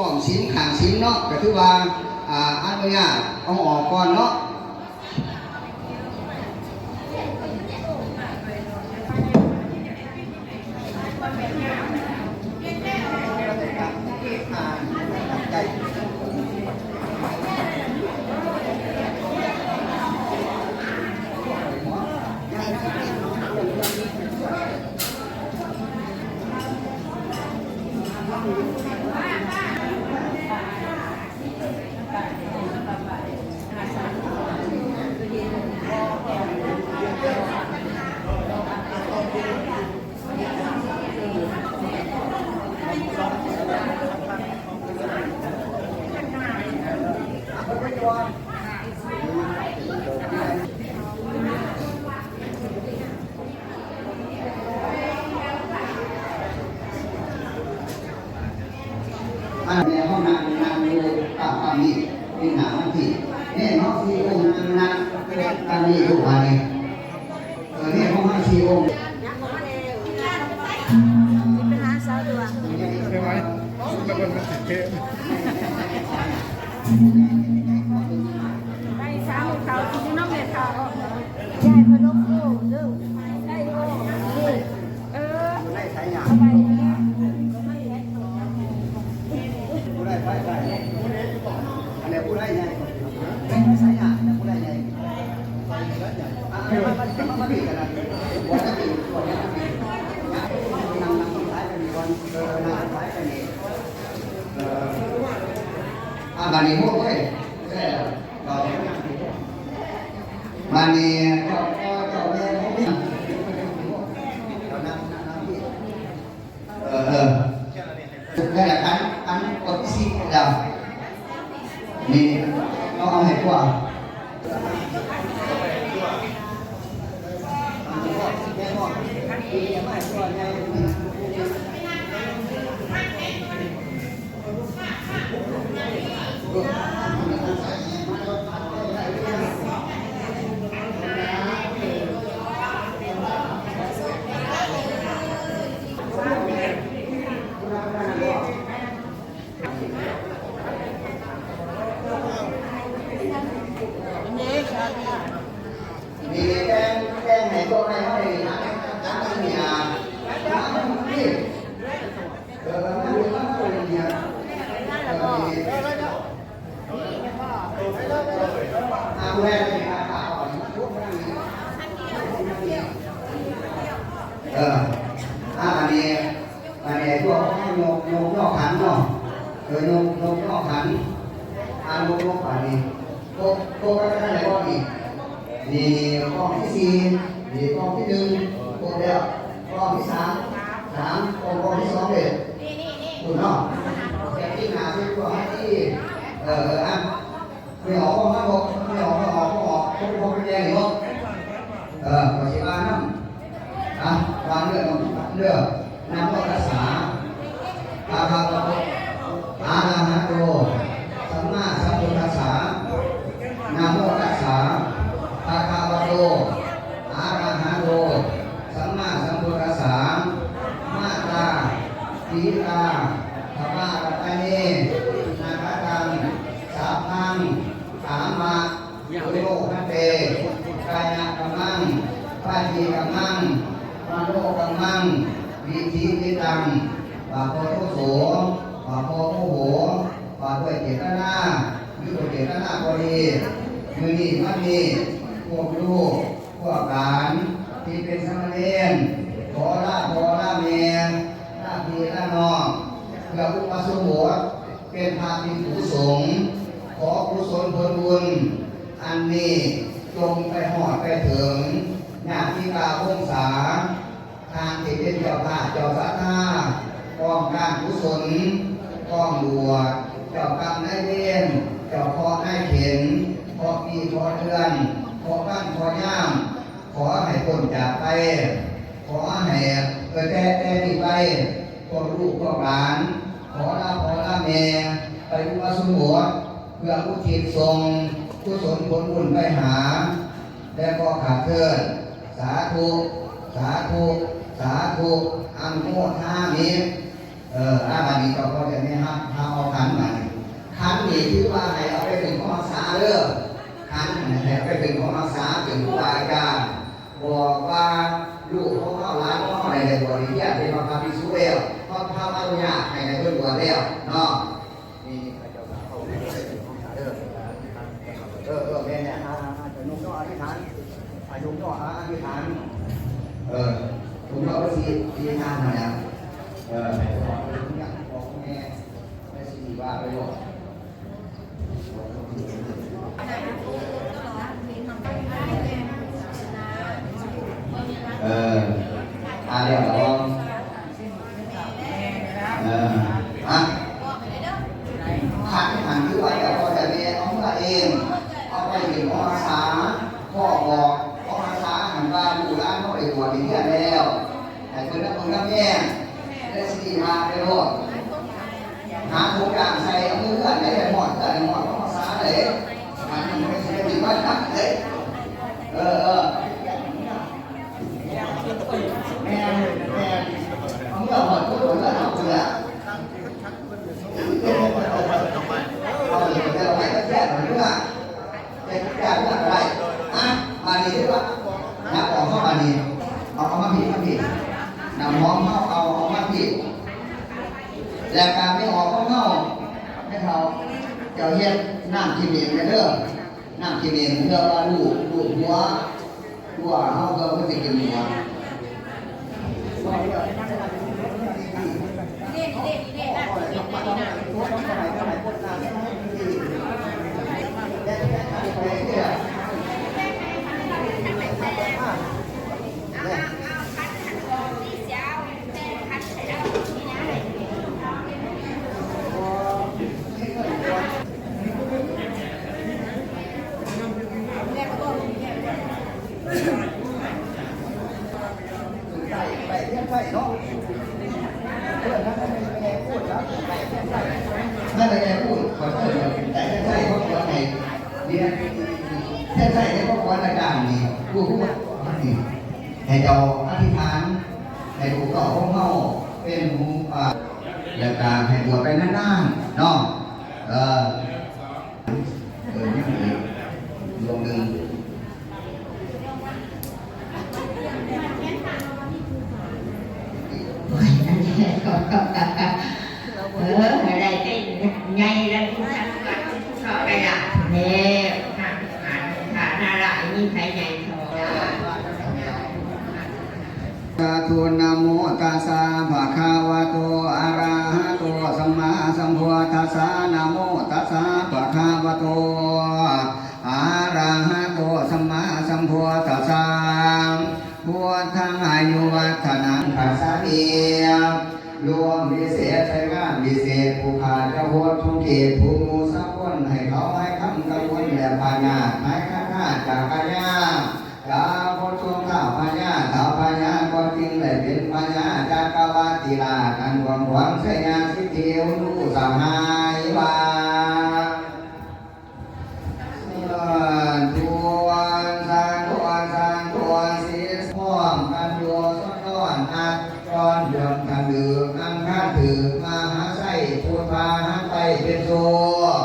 ອ້ອມສິມຂ້າງສິມເນາະ ກໍຖືວ່າ ອາ ອະນຸຍາດເອົາອອກກ່ອນເນາະ. ອັນນີ້ເຮົານັ່ງ ນັ່ງຢູ່ຕາມ ຕາມນີ້ ນີ້ໜ້າມັນທີ່ ນີ້ເນາະ ສີ່ອົງ ນັ່ງ ນັ່ງຕາມນີ້ຢູ່ ບາດນີ້ ເອີ ນີ້ເຮົາມາສີ່ອົງ ໄປຫາສາວດວງ ໄປສາມເຂົາ ຊິຢູ່ນຳແມ່ເຖົ້າ ຢາຍພະນົມໂອ້ເດີ ໄດ້ໂອ້ ເອີ ສະບາຍດີ ຜູ້ໃດ ໃຜ ໃຜ ອັນນີ້ຜູ້ໃດໃຫຍ່ ໃຜ ໃຜ ໃຜ ຜູ້ໃດໃຫຍ່ ອ່າ ມາ ມາ ມາ ມາ ມາ ມາ ນັ່ງ ນັ່ງ ນັ່ງ ໄປນີ້ກ່ອນ ເອີ ນັ່ງ ໄປນີ້ ເອີ ອ່າ ບາດນີ້ ໂອ້ຍ ແລ້ວ ບາດນີ້ເຈົ້າພໍ່ເຈົ້າແມ່ຂອງ ເອີ ເອີ ແລ້ວກັນ ອັນກົດທີ່ສີ່ແລ້ວ ນີ້ ເອົາ ເອົາໃຫ້ກວ່າ ເອີ ອ່າ ອັນນີ້ ອັນນີ້ພວກເຮົາຍົກ ຍົກ ຍົກຂັນເນາະ ເອີ ຍົກ ຍົກ ຍົກຂັນ ອ່າ ຍົກ ຍົກ ບາດນີ້ ໂຕະ ໂຕະໄວ້ທາງໃດບໍ່ນີ້? ນີ້ ນີ້ ກ້ອງທີສີ່ ນີ້ ກ້ອງທີໜຶ່ງ ຄົບແລ້ວ ກ້ອງທີສາມ ສາມ ກ້ອງ ກ້ອງທີສອງເດ້ ພຸ້ນເນາະ ແຕ່ປີໜ້າຊິຕົວະໃຫ້ທີ່ ເອີ ເອີ ອ່ະ ໄປອອກ ອອກ ອອກ ອອກ ເອີ ຂ້ອຍຊິວ່ານຳ ອ່ະ ວ່າເລື່ອງ ເລື່ອງ ນະໂມຕັດສະ ພະຄະວະໂຕ ອະລະຫະໂຕ ສຳມາສຳພຸດທັດສະ ນະໂມຕັດສະ ພະຄະວະໂຕ ອະລະຫະໂຕ ສຳມາສຳພຸດທັດສະ ມາຕາ ປີຕາ ພະວະຣັດຕະເນ ນະຄະຕັງ ສັບພັງ ກາມະ ໂລພັນເຕ ກາຍະກຳມັງ ວະຈີກຳມັງ ມະໂນກຳມັງ ວິທິກິດຕັງ ບາກໂພຕຸໂສ ບາກໂພໂມໂຫ ບາກດ້ວຍເຈດຕະນາ ຫຼືບໍ່ເຈດຕະນາກໍດີ ມື້ນີ້ວັນນີ້ ພວກລູກ ພວກຫຼານທີ່ເປັນສາມະເນນ ຂໍລາພໍ່ລາແມ່ ລາພີ່ລານ້ອງ ເພື່ອອຸປະສົມບົດເປັນພະພິກຂຸສົງ ຂໍກຸສົນຜົນບຸນອັນນີ້ ຈົ່ງໄປຮອດໄປເຖິງຍາດຕິກາວົງສາ ທ່ານທີ່ເປັນເຈົ້າພາບເຈົ້າສັດທາ ພ້ອມການກຸສົນ ພ້ອມບວດ ເຈົ້າກຳນາຍເວນ ເຈົ້າເຄາະນາຍເຂັນ ເຄາະປີເຄາະເດືອນ ເຄາະວັນເຄາະຍາມ ຂໍໃຫ້ພົ້ນຈາກໄພ ຂໍໃຫ້ ເອີ ແຕ່ ແຕ່ນີ້ໄປ ພວກລູກພວກຫຼານ ຂໍລາພໍ່ລາແມ່ ໄປອຸປະສົມບົດ ເພື່ອອຸທິດສົ່ງກຸສົນຜົນບຸນໄປຫາ ແລະ ຂໍຂ້າເທີ້ນ ສາທຸ ສາທຸ ສາທຸ ອະນຸໂມທາມິ. ເອີ ອາ ບາດນີ້ກໍພໍຈະແນະນຳ ພາເອົາຂັນບາດນີ້ ຂັນນີ້ຖືວ່າໃຫ້ເອົາໄປເປັນຂອງຮັກສາເດີ ຂັນໃຫ້ເອົາໄປເປັນຂອງຮັກສາ ເປັນຄູບາອາຈານ ບອກວ່າລູກຂອງເຮົາ ຫຼານຂອງເຮົາໄດ້ບວດຮຽນເປັນພະພິກຂຸແລ້ວ ເຮົາພາມາອະນຸຍາດໃຫ້ໄດ້ເພິ່ນບວດແລ້ວເນາະ. ນີ້ ນີ້ເຂົາເຈົ້າກໍເອົາເດີ ເອີ ເອີ ແມ່ນແຫຼະ ອາ ອາ ອາ ຍົກຍໍອະທິຖານ ອາ ຍົກຍໍ ອາ ອະທິຖານ ເອີ ຍົກຍໍໄປທີ່ ທີ່ທາງຫັ້ນແຫຼະ ເອີ ໃຫ້ພໍ່ແມ່ ແມ່ຊິວ່າໄປໂລດ ເອີ ອາ ແລ້ວກໍ ເອີ ອະ ຂັນ ຂັນຖືວ່າເຈົ້າພໍ່ເຈົ້າແມ່ເອົາເມືອເອງ ເອົາໄປເປັນຂອງຮັກສາ ພໍ່ບອກຂອງຮັກສາຫັ້ນວ່າ ລູກຫຼານເຮົາໄດ້ບວດໄດ້ຮຽນແລ້ວ ໃຫ້ເພິ່ນນຳເບິ່ງນຳແຍງ ແລະ ສິລິພາໄປໂລດ ຫາຖົງຢາງໃສ່ ເອົາເມືອເຮືອນໄດ້ ຮອດເຮືອນຮອດຂອງຮັກສາເດ້ ອັນນີ້ມັນຊິໄປຖືກວັດນຳເດ້ ເອີ ເອີ. ແມ່ນ ແມ່ນ ເອົາເມືອຮອດໂຕເຮືອນເຮົາພຸ້ນລະ ເອົາເດີ ເອົາໄປແຕ່ເມືອ ແຕ່ຢາກເມືອກໍໄດ້ ອະ ບາດນີ້ເດີວ່າ ນຳຫອມເຮົາບາດນີ້ ເອົາ ເອົາມາພີ້ ມາພີ້ ນຳຫອມເຮົາ ເອົາ ເອົາມາພີ້ ແລ້ວກະແມ່ອອກຂອງເຮົາ ແມ່ເຖົ້າ ເຈົ້າເຮັດນ້ຳຂີ້ເໝັນແດ່ເດີ. ນ້ຳຂີ້ເໝັນເພື່ອວ່າລູບ ລູບຫົວ ຕົວເຮົາ ເພື່ອເພິ່ນຊິຂຶ້ນຫົວ. ນັ້ນແຫຼະ ແມ່ນຜູ້ ຂໍໂທດ ໃຈໃສ່ ເພາະວ່າໃຫ້ ແມ່ນໃສ່ ເພາະວ່າອາຈານນີ້ ຜູ້ຮູ້ນີ້ ໃຫ້ເຈົ້າອະທິຖານ ໃຫ້ລູກເຕົ້າຂອງເຮົາເປັນຫູ ອາ ແລ້ວກະໃຫ້ບວດໄປນານໆ ເນາະ ເອີ. ເອີ ຍັງອີກດວງໜຶ່ງ ໂອ້ຍ ເອີ ໃຫ້ໄດ້ເປັນໃຫຍ່ແລ້ວ ຜູ້ທຳການເຂົ້າໄປລະແລ້ວ ທາງ ທາງ ທາງນາລາຍມີໃຜໃຫຍ່ເທົ່າ ສາທຸ ນະໂມຕັດສະ ພະຄະວະໂຕ ອະລະຫະໂຕ ສຳມາສຳພຸດທັດສະ ນະໂມຕັດສະ ພະຄະວະໂຕ ອະລະຫະໂຕ ສຳມາສຳພຸດທັດສະ ພຸດທັງອາຍຸວັດທະນັງ ທັດສະເມ ລວມວິເສດໃສ່ງານວິເສດ ຜູ້ຂ້າເຈົ້າໂຄດສົມເກດ ຜູ້ໝູ່ສາກົນ ໃຫ້ເຂົາໃຫ້ຄຳກັງວົນ ແລະ ພະຍາດ ໃຫ້ຄາຄາຈາກກະຍາ ກາບົດຊົງທ້າວພະຍາ ທ້າວພະຍາກໍຈຶ່ງໄດ້ເປັນພະຍາຈັກກະວັດຕິລາດ ອັນກວ້າງຂວາງໄຊຍະສິດທິ ອຸລຸສະຫາຍວ່າ ສາທຸ ສາທຸ ສາທຸ ສິດພ້ອມກັນຢູ່ ສອນນອນ ອັດ ຕອນເດືອນທັນ ຫຼື ອັງຄານ ຖືກມະຫາໄຊ ພຸດພາຫັນໄປເປັນໂຊກ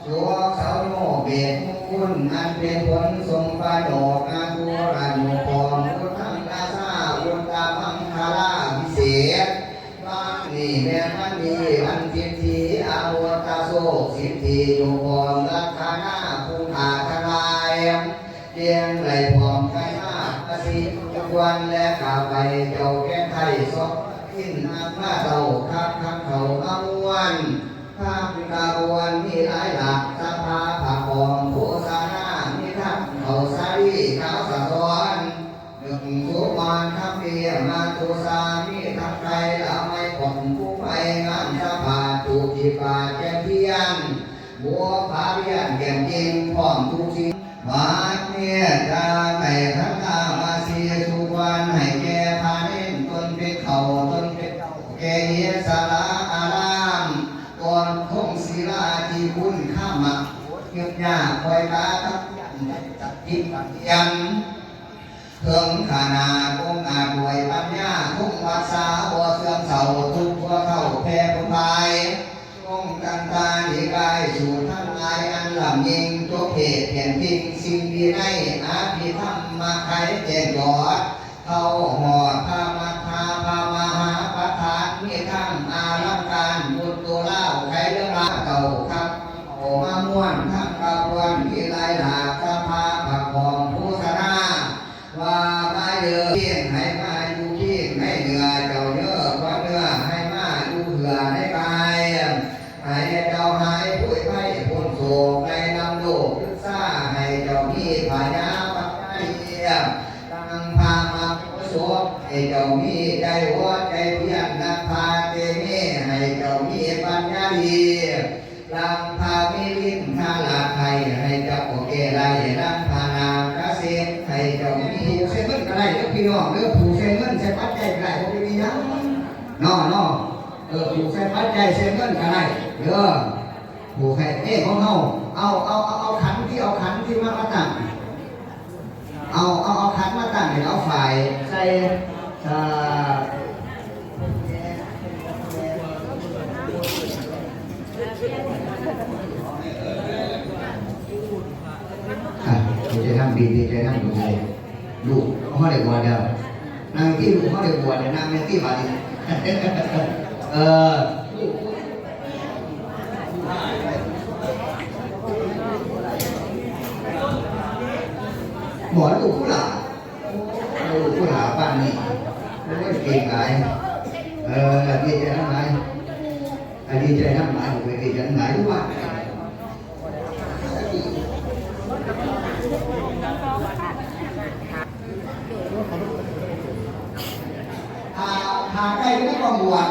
ສຸກເສົາໂຍເບດມຸງຄຸນ ອັນເປັນຜົນສົມປະໂຫຍດ ອາທຸລະໂຍກຂອງພຸດທັງລາຊາ ອຸດຕະມັງຄະລາວິເສດ ວັງນີ້ແມ່ນວັນດີ ວັນສິດທິ ອາວຸດຕະໂຊກສິດທິ ໂຍກຂອງລັກຂະນາຜູ້ຂ້າທັງຫຼາຍ ຈຶ່ງໄດ້ພ້ອມກັນມາປະສິດຄວນ ແລະ ຂ້າໄປເຈົ້າແຄນໄທ ສອງ ອິນນຳມາເຕົ້າ ຄັກຂັນເຂົ້າມາມ່ວນ ທັງຂະບວນມີຫຼາຍຫຼັກ ສະພາພະກອງໂຄສະນາ ມີທັງເຂົ້າສາລີຂາວສະທ້ອນ ໜຶ່ງສຸມານຄຳເບຍມາຕຸສາ ມີທັງໄຂ່ລະໄມຂອງຜູ້ໄພງາມສະພາດ ທຸກທີ່ປາດແກ່ນທຽນ ບົວຜາວຽນແກ່ນຈິງ ພ້ອມທຸກສິ່ງ ບາດເມດຕາໄປທັງກາມາສີສຸຄວັນ ໃຫ້ແກ່ພະເນນຕົນເປັນເຖົ້າ ຕົນເປັນເຈົ້າ ແກ່ອິດສະລາອາລາມ ກ່ອນຄົງສີລາທີ່ຄຸນຄາມະ ຍືນຍາກຄອຍກາທັງຍັນຈັກຈິດກັບຍັນ ເຖິງຂະໜາດອົງອາດດ້ວຍປັນຍາ ຄົງວັດສາບໍ່ເສື່ອມເສົ້າ ທຸກຄົນເຖົ້າແຜ່ຜົນພາຍ ຈົ່ງຕັ້ງຕາດີກາຍ ສູດທັງຫຼາຍອັນລ້ຳຍິ່ງ ຈົບເພດປ່ຽນຈິງ ສິ່ງດີໃນອະພິທຳມະໄຂແຈ້ງຈອດ ເຂົ້າຮອດພະມັດທະພະມະຫາປະທານ ມີທັງອະລັງການ ບຸດໂຕລາວໄຂເລື່ອງລາວ ເຈົ້າຄັກເຂົ້າມາມ່ວນ ທັງຂະບວນມີຫຼາຍຫຼາກ ສະພາພັກກອງໂຄສະນາ ວ່າມາເດີ ເພງໃຫ້ມາຢູ່ເຄງໃນເນື້ອເຈົ້າເດີ ຄວັນເນື້ອໃຫ້ມາຢູ່ເຮືອໃນກາຍ ໃຫ້ເຈົ້າຫາຍໂພຍໄພພົ້ນໂສກໃນນຳໂລກສຶກສາ ໃຫ້ເຈົ້າມີພະຍາປັນຍາດີ ດັ່ງພະມະໂຫສົດ ໃຫ້ເຈົ້າມີໃຈໂຫດໃຈພຽນ ດັ່ງພະເຕມີ ໃຫ້ເຈົ້າມີປັນຍາດີ ດັ່ງພະມິລິນທະລາໄຄ ໃຫ້ເຈົ້າແກ້ໄລ ດັ່ງພະນາກະສິດ ໃຫ້ເຈົ້າມີ ຜູກໃສ່ເງິນກໍໄດ້ເດີພີ່ນ້ອງເດີ ຜູກໃສ່ເງິນໃສ່ປັດໄຈກໍໄດ້ ບໍ່ເປັນອີ່ຫຍັງເນາະ ເນາະ ເອີ ຜູກໃສ່ປັດໄຈໃສ່ເງິນກໍໄດ້ເດີ ຜູກໃຫ້ ເອ ຂອງເຮົາ ເອົາ ເອົາ ເອົາ ເອົາຂັນທີ່ ເອົາຂັນທີ່ມາ ມາຕັ້ງ ເອົາ ເອົາ ເອົາຂັນມາຕັ້ງໃຫ້ເອົາຝ້າຍໃສ່ ເອີ ອ່ະ ດີໃຈນຳ ດີ ດີໃຈນຳ ລູກເຮົາໄດ້ບວດແລ້ວ ນັ່ງທີ່ລູກເຮົາໄດ້ບວດ ນັ່ງໃນທີ່ບາດນີ້ ເອີ ບໍ່ ລູກຜູ້ຫຼ້າ ໂອ້ ລູກຜູ້ຫຼ້າປານນີ້ ໂອ້ຍ ເກັ່ງຫຼາຍ ເອີ ດີໃຈນຳຫຼາຍ ດີໃຈນຳຫຼາຍ ໂອ້ຍ ດີໃຈນຳຫຼາຍ ຄືວ່າ ຖ້າ ຖ້າໄດ້ຢູ່ໃນກອງບວດ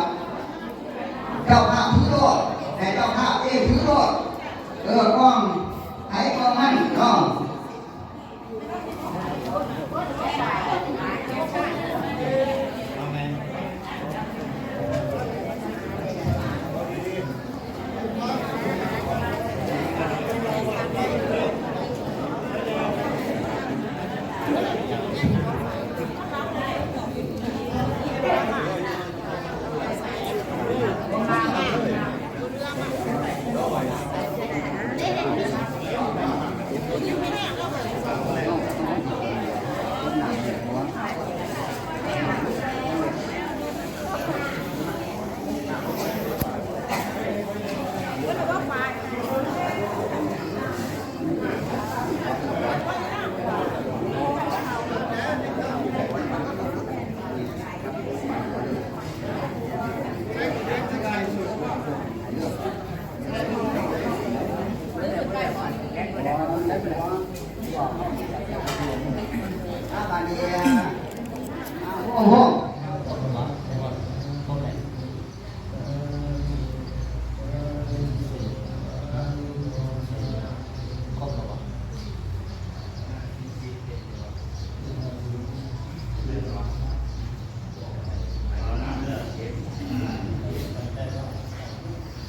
ເຈົ້າພາບຖືໂລດ ໃຫ້ເຈົ້າພາບເອງຖືໂລດ ເອີ ກອງໃຜກອງມັນເນາະ.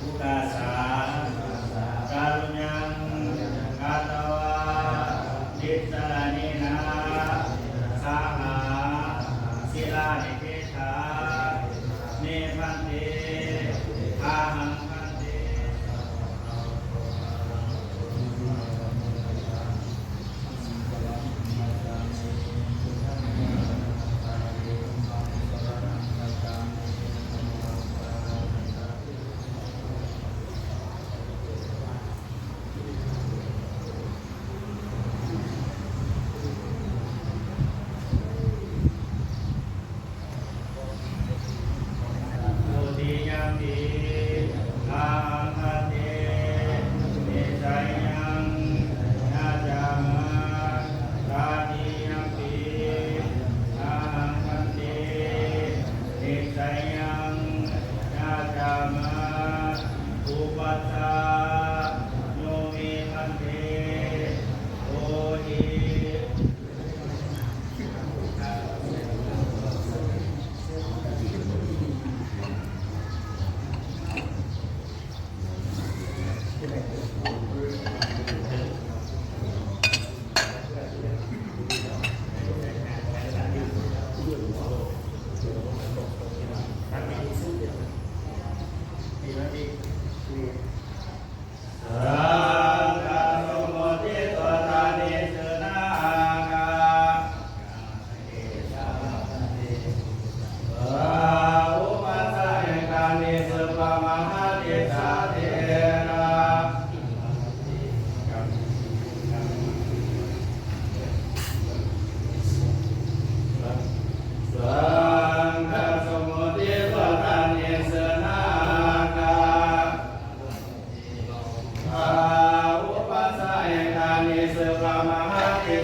ອຸກາສາ ກາລຸນຍັງ ກາຕະວາ ຕິດສະລະເນນະ ສາຫາ ສິລານິເທດຖາ ເມ ພັນເຕ ອາຫັງ ພັນເຕ. ສ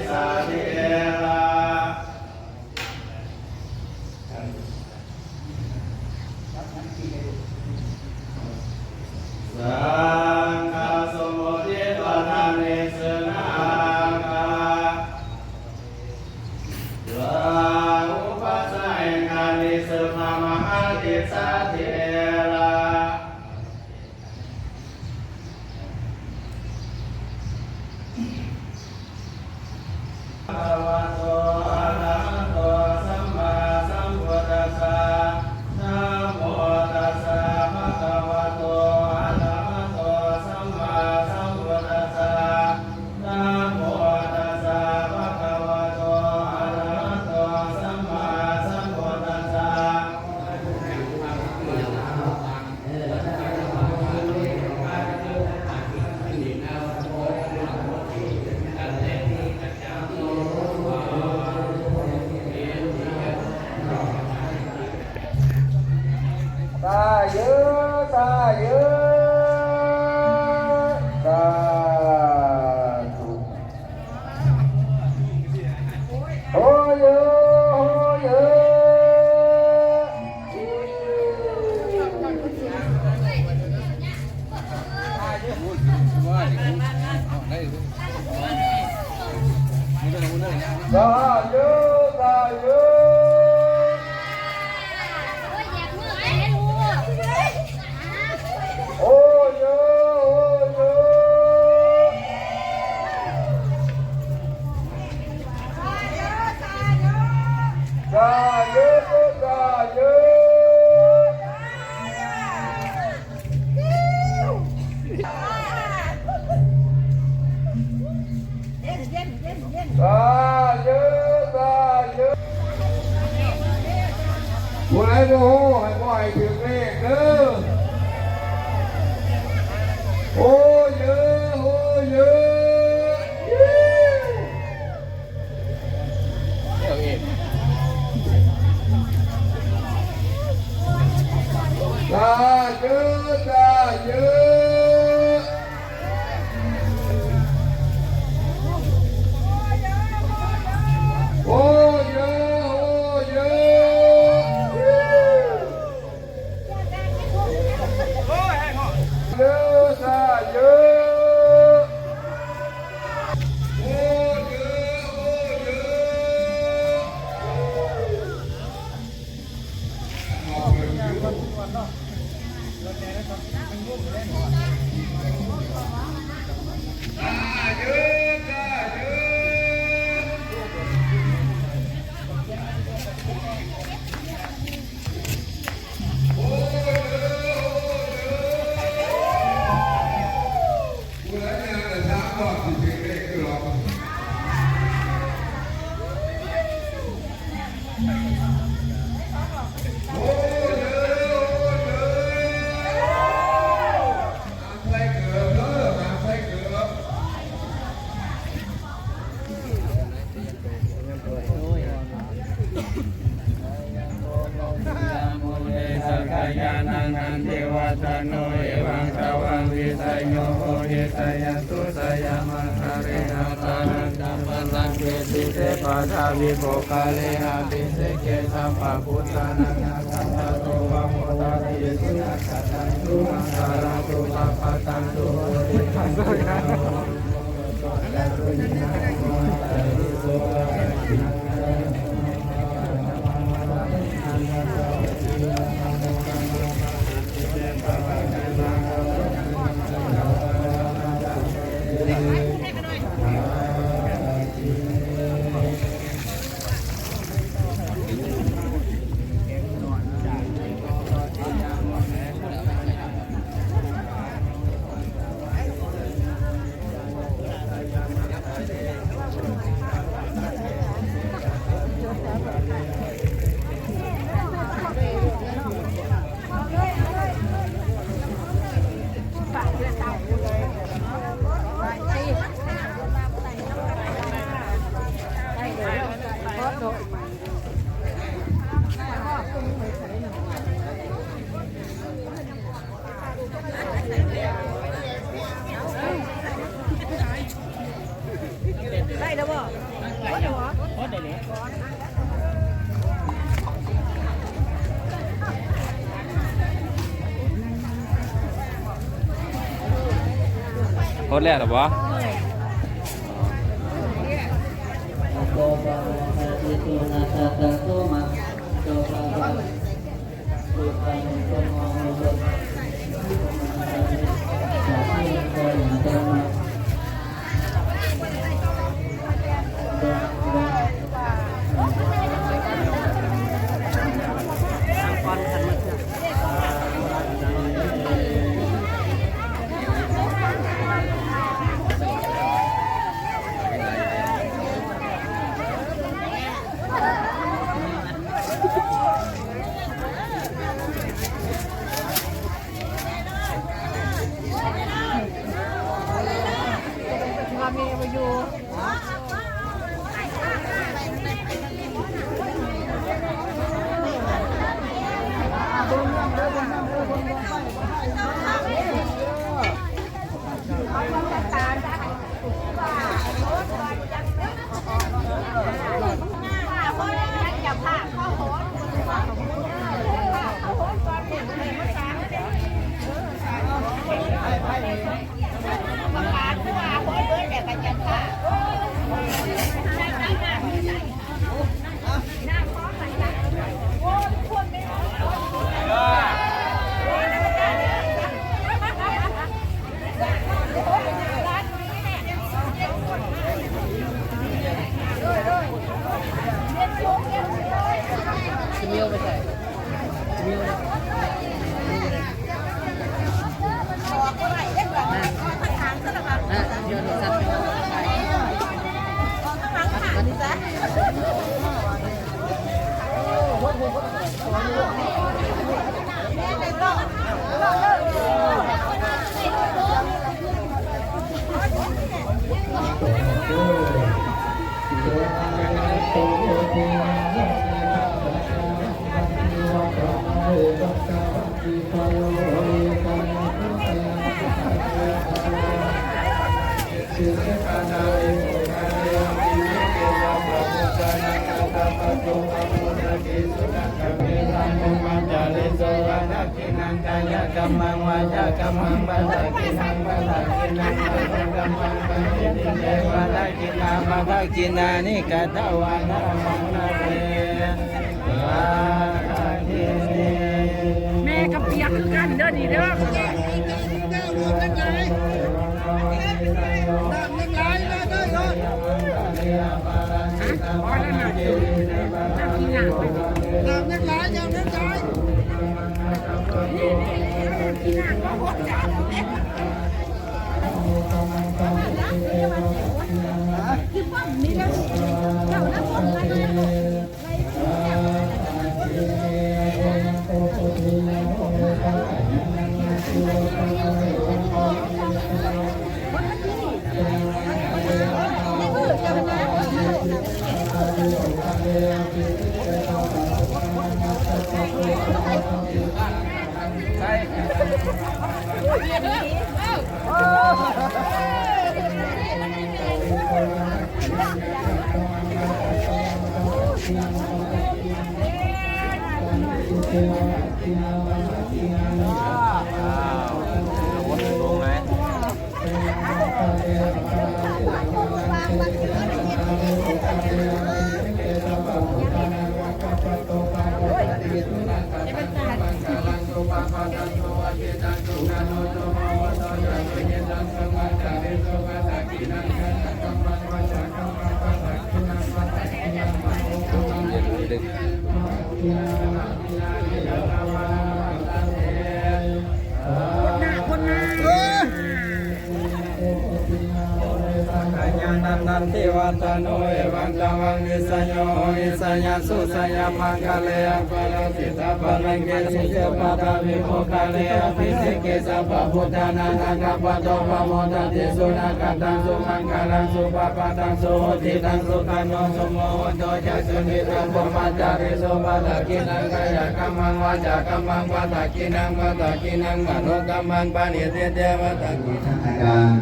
ສາທິເອລະ ສັງຄະສົມມຸດທິຕວະທານິສະນາກະ ລາອຸປັດສະເອການິສະພະມະຫາທິສາທິເອລະ ພະຄະວະໂຕ ອະລະຫະໂຕ ສຳມາສຳພຸດທັດສະ ນະໂມຕັດສະ ພະຄະວະໂຕ ອະລະຫະໂຕ ສຳມາສຳພຸດທັດສະ ນະໂມຕັດສະ ພະຄະວະໂຕ ອະລະຫະໂຕ ສຳມາສຳພຸດທັດສະ. ສາທຸ ສາທຸ ສາທຸ. ໂຫເຢີ ໂຫເຢີ. ສາທຸ ສາທຸ. ໂອໂຍ ໂອໂຍ ສາທຸ ສາທຸ. ສາທຸ ສາທຸ. ຜູ້ໃດບໍ່ຮູ້ ໃຫ້ບໍ່ໃຫ້ຖືກເລກເດີ. ໂອເຍ ໂອເຍ. ສາທຸ ສາທຸ. ໂອເຍ ໂອເຍ. ສາທຸ ສາທຸ. ໂອເຍ ໂອເຍ. ສັກກາຍານັງ ນັນທິວາສະໂນ ເອວັງ ສະວັງ ວິສະໂຍ ໂຫຕິ ສະຍັນຕຸ ສະຍາມະງະເລນະ ຕານັນ ຈັກປະສັງ ເກ ສິເສ ປະທາວິ ໂພຄາເລ ອະພິເສເກ ສັບພະບຸດທານັງ ຍະຖາ ທະໂຕ ພະໂມ ທະຕິ ສຸນັກຂະຕັນ ສຸມັງຄະລັງ ສຸພະພັດຕັງ ສຸໂຫຕິ ຄັນຕິ ຍາໂມ ໄດ້ແລ້ວບໍ່? ຫົດແລ້ວລະບໍ່? ແມ່ກໍປຽກຄືກັນເດີນີ້ເດີ. Natthi vattano evaṃ tvaṃ vijayo hohi jayassu jayamaṅgale aparājitapallaṅke sīse paṭhavipokkhare abhiseke sabbabuddhānaṃ aggappatto pamodati. Sunakkhattaṃ sumaṅgalaṃ supabhātaṃ suhuṭṭhitaṃ sukhaṇo sumuhutto ca suyiṭṭhaṃ brahmacārisu padakkhiṇaṃ kāyakammaṃ vācākammaṃ padakkhiṇaṃ padakkhiṇaṃ manokammaṃ paṇidhī te padakkhiṇā. ທ່ານອາຈານ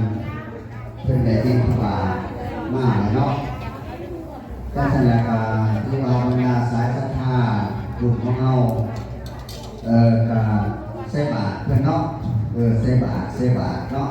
ເພິ່ນໄດ້ບິນທະບາດມາແລ້ວເນາະ. ຈັ່ງຊັ້ນລະກະຖືວ່າບັນດາສາຍສັດທາບຸນຂອງເຮົາ ເອີ ກະໃສ່ບາດເພິ່ນເນາະ ເອີ ໃສ່ບາດ ໃສ່ບາດເນາ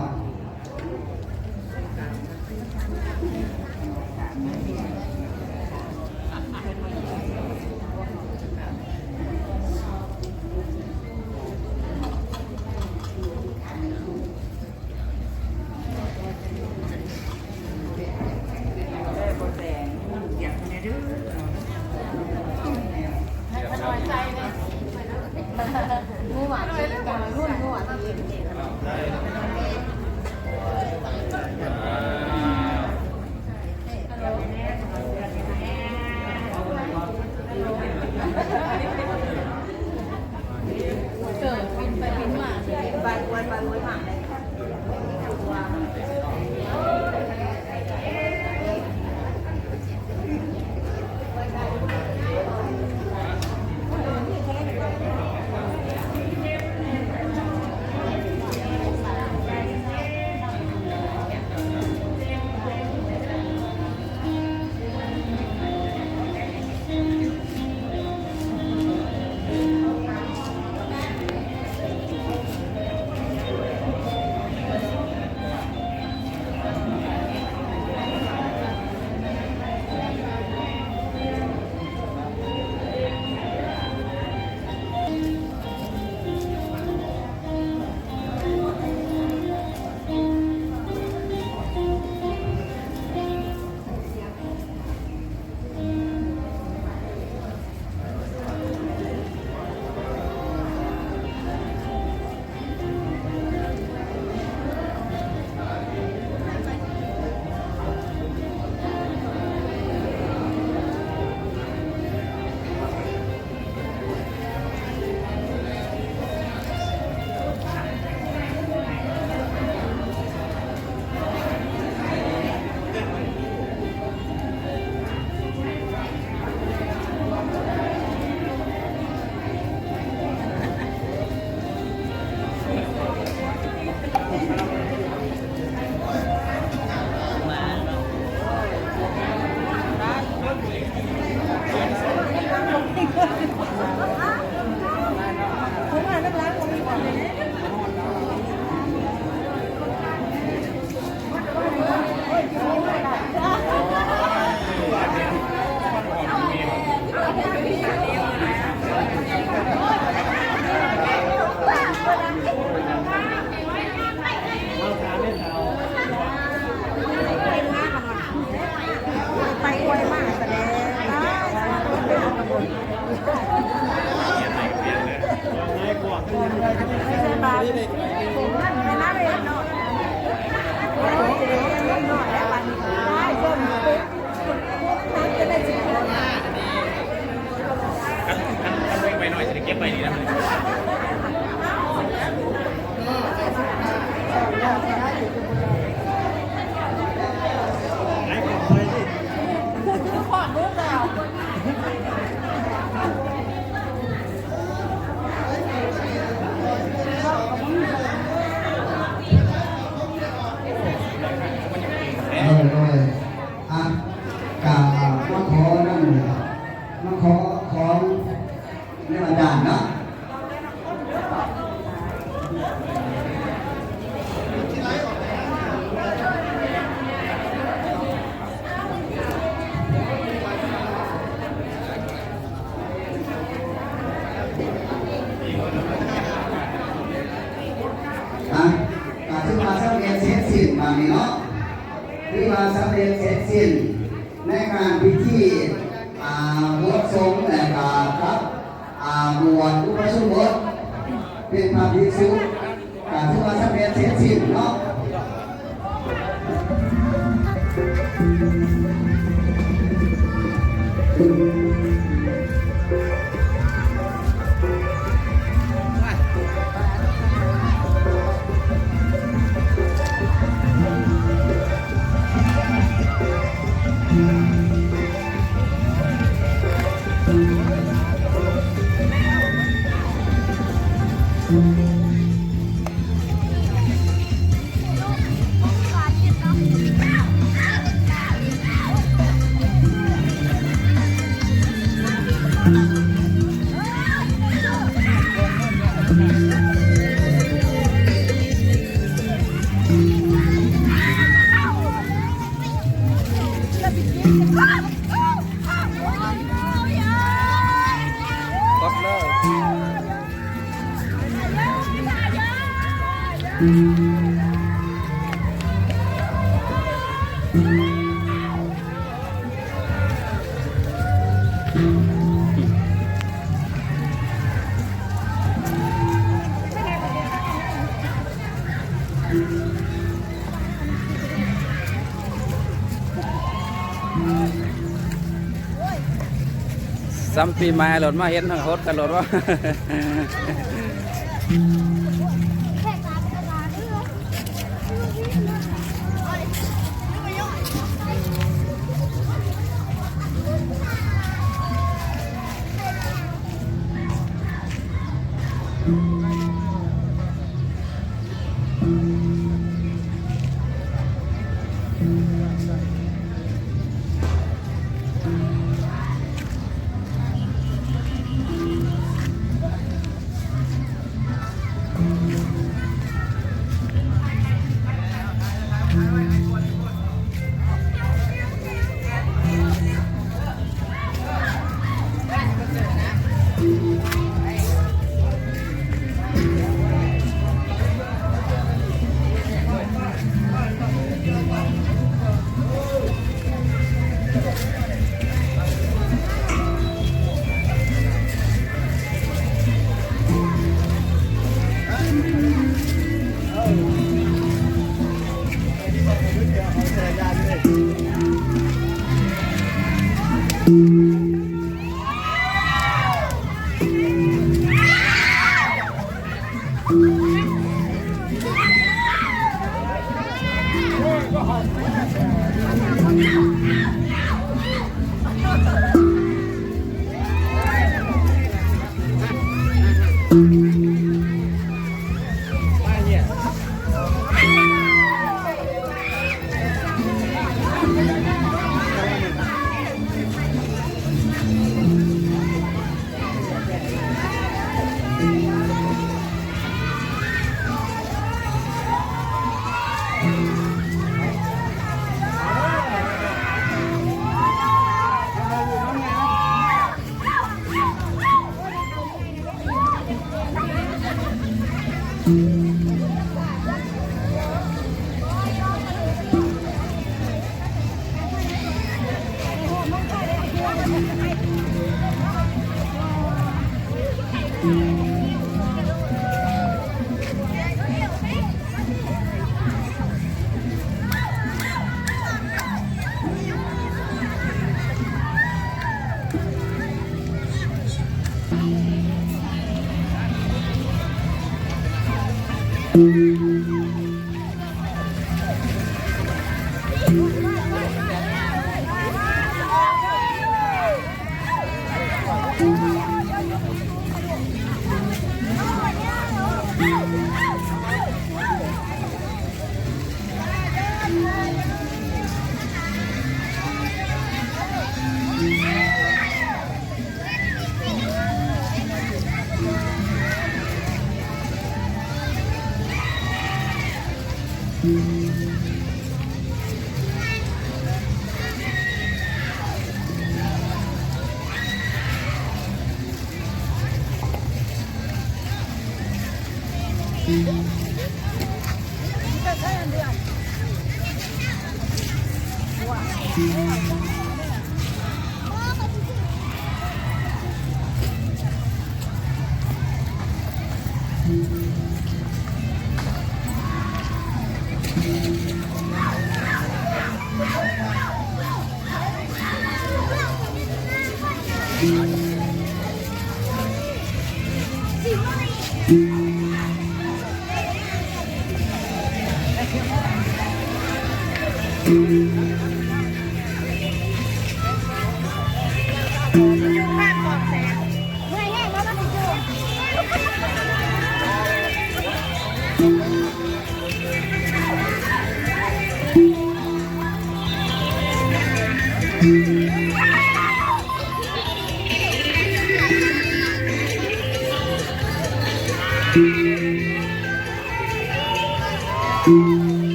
ະ. ໂດຍ ໂດຍ ອ່ະ ກະມາຂໍນຳ ມາຂໍຂອງ ແມ່ນອາຈານເນາະ. ອ່ະ ກະຖືວ່າສຳເລັດເສັດສິ້ນບາດນີ້ເນາະ ຖືວ່າສຳເລັດເສັດສິ້ນໃນງານພິທີ ອ່າ ບົວງສົງ ແລະກະກັບ ອ່າ ບວດອຸປະສົມບົດເປັນພະພິກສຸ ກະຖືວ່າສຳເລັດເສັດສິ້ນເນາະ. ເ ສ່ຳປີໃໝ່ລົດມາເຫັນໂຫດກັນໂລດວ່າ.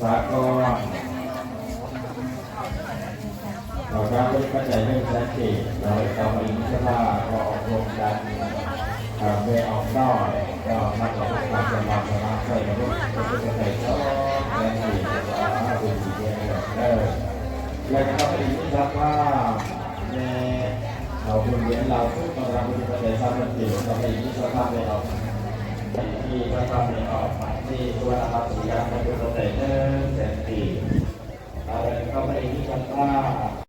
ສາກອນ ເຂົ້າສານບໍລິປັດໄຈເລື່ອງສັງເກດ ແລ້ວເຈົ້າມະລິນສະພາກໍອອກໂຄງການ ເອີ ແມ່ອອກນ້ອຍ ກໍມາຈາກໂຄງການຈຳນຳສະມາໄຊນະລຸ ກໍເປັນໄປສອງແສນກີບ ເປັນສີແດງເດີ. ແລະ ຂ້າພະເຈົ້າ ມີສັດທາ ແມ່ເຖົ້າບຸນຫວຽນ ເລົ່າສຸດ ກຳລັງບຸນປະໄຈສາມັນຕີ ຂ້າພະເຈົ້າ ມີສັດທາ ແມ່ອອກ ມີສັດທາ ແມ່ອອກ ທີ່ສວນອາຄາດ ສຸລິຍາ ແມ່ບຸນປະໄຈ ໜຶ່ງແສນກີບ ແລະ ຂ້າພະເຈົ້າ ມີສັດທາ